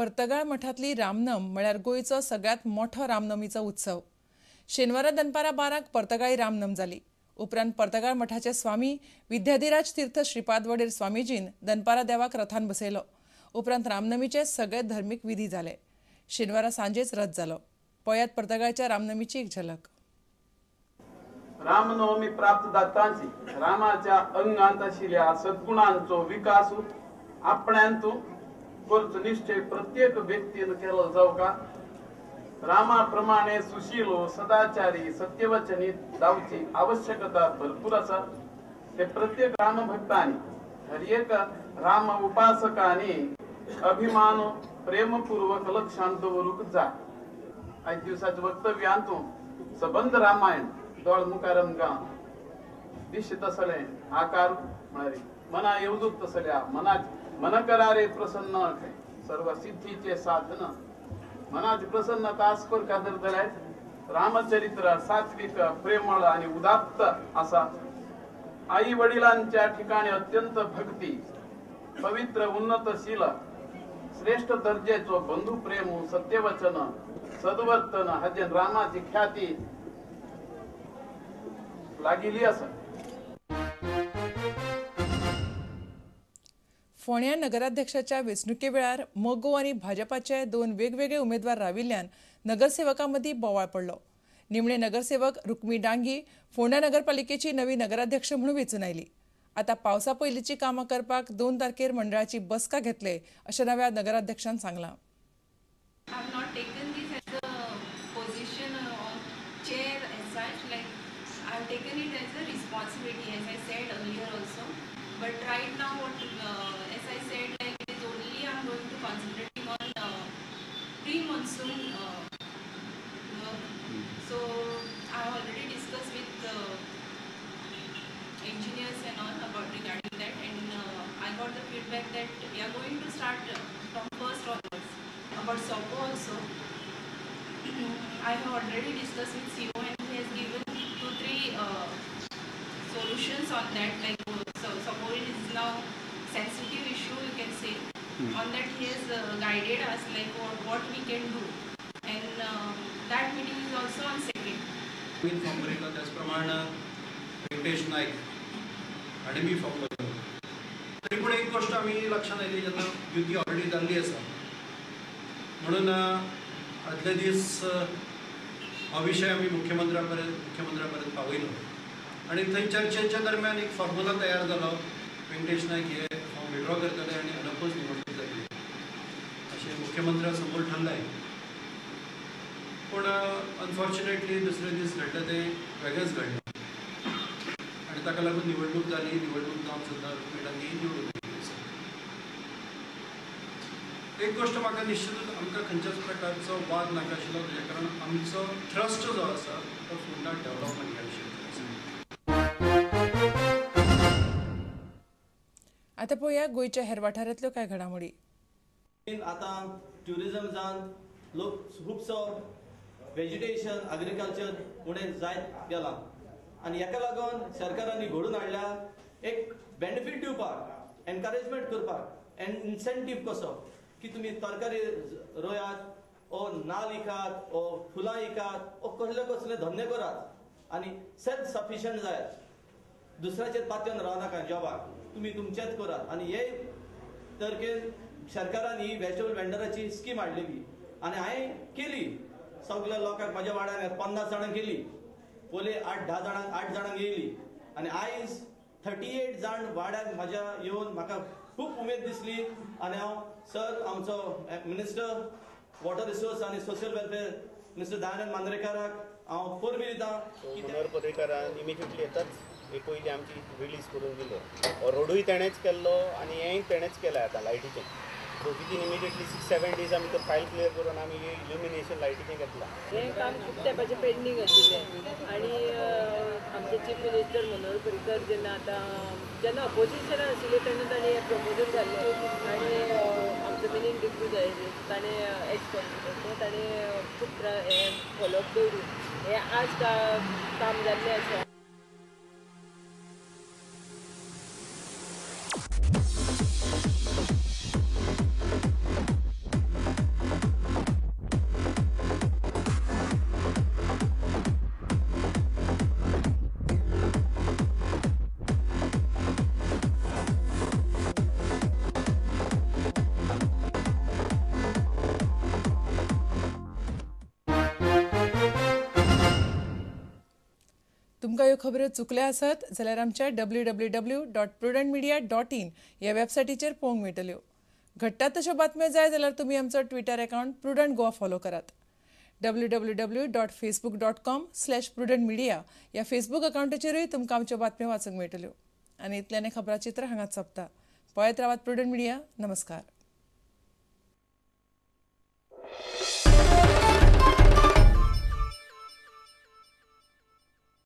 पर्तगाळ मठांतली रामनम म्हळ्यार गोंयचो सगळ्यांत मोठो रामनमीचो उत्सव. शेनवारा दनपारां 12 पर्तगाळी रामनम जाली. उपरांत पर्तगाळ मठाचे स्वामी विद्याधिराज तीर्थ श्रीपाद वडेर स्वामीजीन दनपारां देवाक रथान बसयलो. उपरांत रामनमीचे सगळे धर्मीक विधी जाले. शेनवारा सांजेच रथ जालो. पळयात पर्तगाळच्या रामनमीची एक झलक. रामनवमी प्राप्त जातांची रामाच्या अंगांत आशिल्ल्या सद्गुणांचो विकास आपण्यांत करचो निश्चय प्रत्येक व्यक्तीन केलो जावका. रामा प्रमाणे सुशील सदाचारी सत्यवचनी जावची आवश्यकता भरपूर आसा. ते प्रत्येक रामभक्तांनी हर एक राम उपासकांनी अभिमान प्रेमपूर्वक लक्षांत दवरूंक जाय. आयज दिवसाच्या वक्तव्यांत सबंद रामायण दोळ मुखार आमकां दिश्य तसलें आकार म्हळ्यार मना येवजूत तसल्या मना मन करारे प्रसन्न सर्व सिद्धीचे साधन मनाची प्रसन्नता आसकोर खातीर जाल्यार रामचरित्र सात्विक प्रेमळ आणि उदात्त आसा. आई वडिलांच्या ठिकाणी अत्यंत भक्ती पवित्र उन्नतशील श्रेष्ठ दर्जेचो बंधू प्रेम सत्यवचन सद्वर्तन हाजेन रामाची ख्याती लागिल्ली आसा. फोंड्या नगराध्यक्षाच्या वेंचणुके वेळार मगो आनी भाजपाचे दोन वेगवेगळे उमेदवार राविल्ल्यान नगरसेवकां मदीं बोवाळ पडलो. निमणे नगरसेवक रुक्मी डांगी फोंड्या नगरपालिकेची नवी नगराध्यक्ष म्हणून वेंचून आयली. आतां पावसा पयलींची कामां करपाक 2 तारखेर मंडळाची बसका घेतले अशें नव्या नगराध्यक्षान सांगलां. But right now, what, as I said, like it is only I am going to concentrating on pre-monsoon work. So I have already discussed with engineers and all about regarding that, and I got the feedback that we are going to start from first onwards. About SOPO also, I have already discussed with CO and he has given 2-3 solutions on that, like. So suppose it is now sensitive issue, you can say. On that he has guided us like what we can do, and that meeting is also on 2nd. Me form भरिल्लो त्याच प्रमाणे वेंकटेश नायक हांणी बी form भरिल्लो. तरी पूण एक गोश्ट आमी लक्षांत आयली जेन्ना युती ऑलरेडी जाल्ली आसा म्हणून आदले दीस हो विशय आमी मुख्यमंत्र्या पर्यंत पावयलो आनी थंय चर्चेच्या दरम्यान एक फॉर्मुला तयार जालो. वेंकटेश नायक हे फॉर्म विड्रॉ करतले आनी अनअपोज निवडणूक जातली अशें मुख्यमंत्र्या समोर ठरलें. पूण अनफॉर्च्युनेटली दुसरे दीस घडलें तें वेगळेंच घडलें आनी ताका लागून निवडणूक जाली. निवडणूक जावन सुद्दां रुक्मी डांगी निवडून आयिल्ली आसा. एक गोश्ट म्हाका निश्चितूच आमकां खंयच्याच प्रकारचो वाद नाका आशिल्लो, ताच्या कारण आमचो ट्रस्ट जो आसा तो फोंडा डेव्हलपमेंट ह्या विशयाचेर आसा. आतां पळोवया गोंयच्या हेर वाठारांतल्यो कांय घडामोडी. आतां ट्युरिजम जावन लोक खुबसो वेजिटेशन एग्रीकल्चर उणें जायत गेलां आनी हेका लागून सरकारांनी घडोवन हाडल्या एक बेनिफीट दिवपाक, एनकरेजमेंट करपाक, एन्ड इन्सेंटीव कसो की तुमी तरकारी रोयात ओ नाल इकात ओ फुलां इकात ओ कसले कसले धंदे करात आनी सेल्फ सफिशियंट जायात, दुसऱ्याचेर पातयेवन रावनाका जॉबाक, तुमी तुमचेच करात. आनी हे तरेन सरकारान ही वेजिटेबल वेंडराची स्कीम हाडलेली आनी हांवें केली. सगल्या लोकांक म्हाज्या वाड्यान 50 जाणांक केली, पयलीं 8-10 जाणांक 8 जाणांक येयली आनी आयज 38 जाण वाड्याक म्हाज्या येवन म्हाका खूब उमेद दिसली. आनी हांव सर आमचो मिनिस्टर वॉटर रिसोर्स आनी सोशल वेलफेअर मिस्टर दयानंद मांद्रेकाराक हांव परबीं दिता. मनोहर पर्रीकारान इमिजिएटली येताच एक पयली आमची रिलीज करून दिलो. रोडूय तेणेच केल्लो आनी हेंय तेणेच केलें आतां लायटीचें. सो विदीन इमिजिएटली 6-7 डेज आमी तो फायल क्लियर करून आमी इल्युमिनेशन लायटीचें घेतलां. हें काम खूब तेंपाचें पेंडींग आशिल्लें आनी आमचे चीफ मिनिस्टर मनोहर पर्रीकर जेन्ना आतां जेन्ना अपोजिशनान आशिल्ले तेन्ना ताणें हें प्रपोजल घाल्लें आनी आमचो मिनींग डिक्रूज ताणें एक्स कॉन्स्टिट्युएंट ताणें खूब हें फॉलोअप दवरून हें आज काम जाल्लें आसा. तुमकां ह्यो खबऱ्यो चुकल्या आसत जाल्यार आमच्या www.prudentmedia.in ह्या वेबसायटीचेर पळोवंक मेळटल्यो. घडटात तश्यो बातम्यो जाय जाल्यार तुमी आमचो Twitter account Prudent Goa follow करात. www.facebook.com/prudentmedia ह्या फेसबूक अकावंटाचेरूय तुमकां आमच्यो बातम्यो वाचूंक मेळटल्यो. आनी इतल्यान खबराचित्र हांगाच सोंपता. पळयत रावात प्रुडंट मिडिया. नमस्कार.